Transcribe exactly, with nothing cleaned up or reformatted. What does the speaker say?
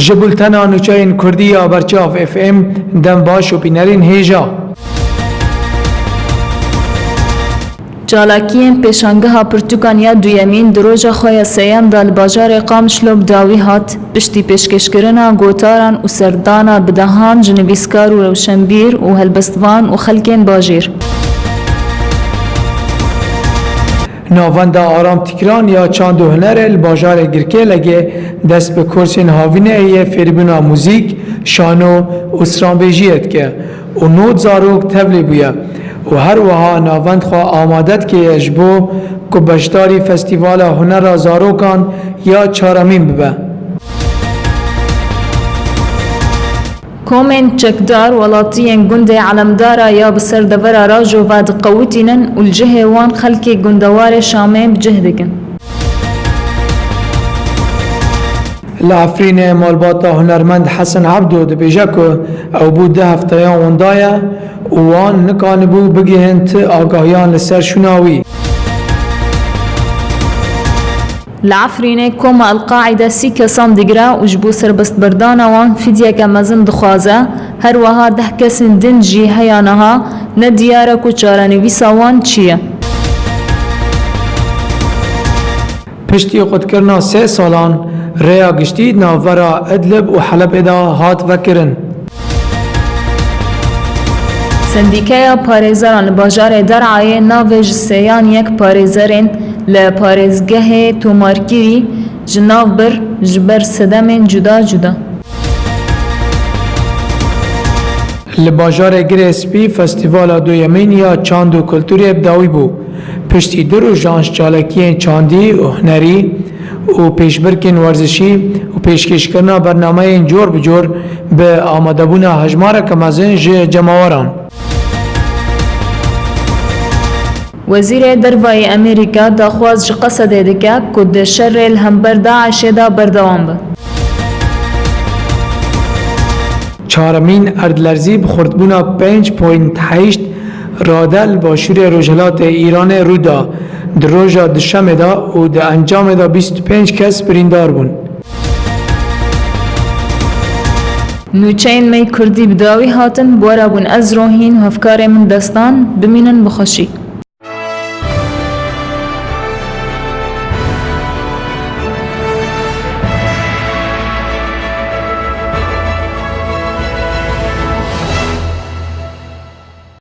Ji bultena nûçeyên Kurdî ya Berçav F M, dem baş û bînerên hêja. Çalakiyên pêşangeha pirtûkan ya duyemîn di roja xwe ya sêyem de li bajarê Qamişlo bi dawî hat, piştî pêşkêşkirina gotaran û serdana bi dehan ji nivîskar û rewşenbîr û helbestvan û xelkên bajêr. Navenda Aram Tîkran ya Çand û Hunerê li bajarê Girkêlegê dest bi kursên havînê yê fêrbûna muzîk, şano û stranbêjiyê dike û nod zarok tevlî bûye û her wiha navend xwe amade dike ji bo ku beşdarî Festîvala Hunera Zarokan ya çaremîn bibe. Komên çekdar welatiyên gundê Elemdara ya bi ser devera Rojova diqewitînin û li cihê wan xelkê gundewarê Şamê bi cih dikin. Li Efrînê malbata hunermend Hesen Ebdo dibêje ku ew bû du hefteyan winda ye û wan nikanibû bigihên ti agahiyan li ser şûna wî. Li Efrînê koma El-Qaîde sî kesan digire û ji bo serbestberdana wan fidyeke mezin dixwaze, her wiha deh kesên din jî heya niha ne diyar e ku çarenivîsa wan çi ye. Piştî qutkirina sê salan, rêya giştî di navbera Idlib û Helebê de hat vekirin. Sendîkeya parêzeran li bajarê Derayê navê ji sêyan yek parêzerên li parêzgehê tomarkirî ji nav bir ji ber sedemên cuda cuda. Li bajarê Girê Spî festîvala duyemîn ya çand û kulturê bi dawî bû. Piştî du rojan ji çalakiyên çandî û hunerî û pêşbirkên werzişî û pêşkêşkirina bernameyên cor bi cor bi amadebûna hejmareke mezin ji cemaweran. Wezîrê Derve yê Amerîka daxwaz ji Qesedê dike ku di şerê li hember DAIŞê de berdewam be. Çaremîn erdlerzî bi xurtbûna pênc point heşt rade li başûrê rojhilatê Îranê rû da. Di roja Duşemê de û di encamê de bîst û pênc kes birîndar bûn. Nûçeyên me yê kurdî bi dawî hatin, bi we re bûn ez Rohîn û hevkarê min Destan, bimînin bi xweşî.